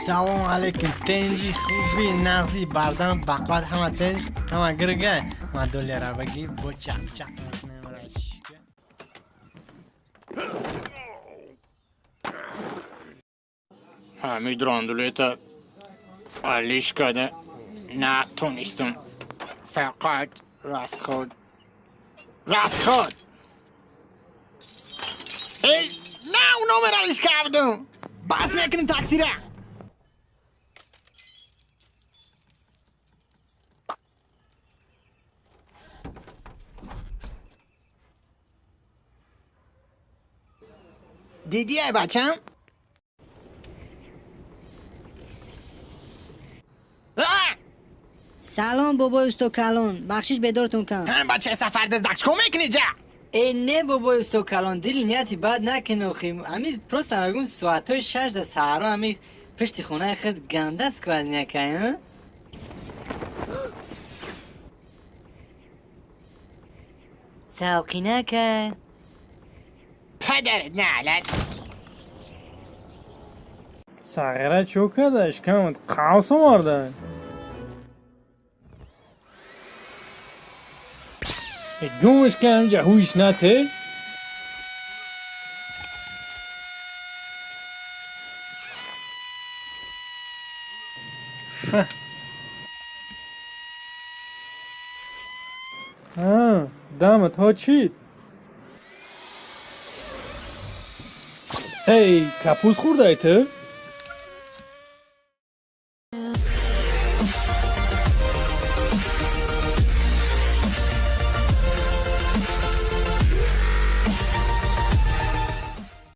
Салом алейкум, тенҷи, хуби, нағзи, бардам, бақват, ҳама тенҷ, ҳама гирга. Ма доллара баги бо чақ-чақ мекунем рашка. Ҳамин драндулета алиш карда натонистам. Фақат расход. Расход! Эй, нав номер алиш кардам! Бас мекунем таксира! Дидӣ, ай бачам? А! Салом, бобои усто калон, бахшиш, бедортон кам. Ҳам бачаи сафардиздак, чикор мекунӣ ҷа? Э, не, бобои усто калон, дили нияти бад накун, охи ами просто мегум, соатҳои 6 да саҳаро ами пишти хонаи худ ганда сквозняк ай, а? Салқинакай. Падарат наълат! Сағира чӯ карда, шикамат қавс оварда. Гумш ка, ҳамҷа ҳуйш нате. Фа. А, дамат ҳо чӣ? Эй, капус хӯрдай ту?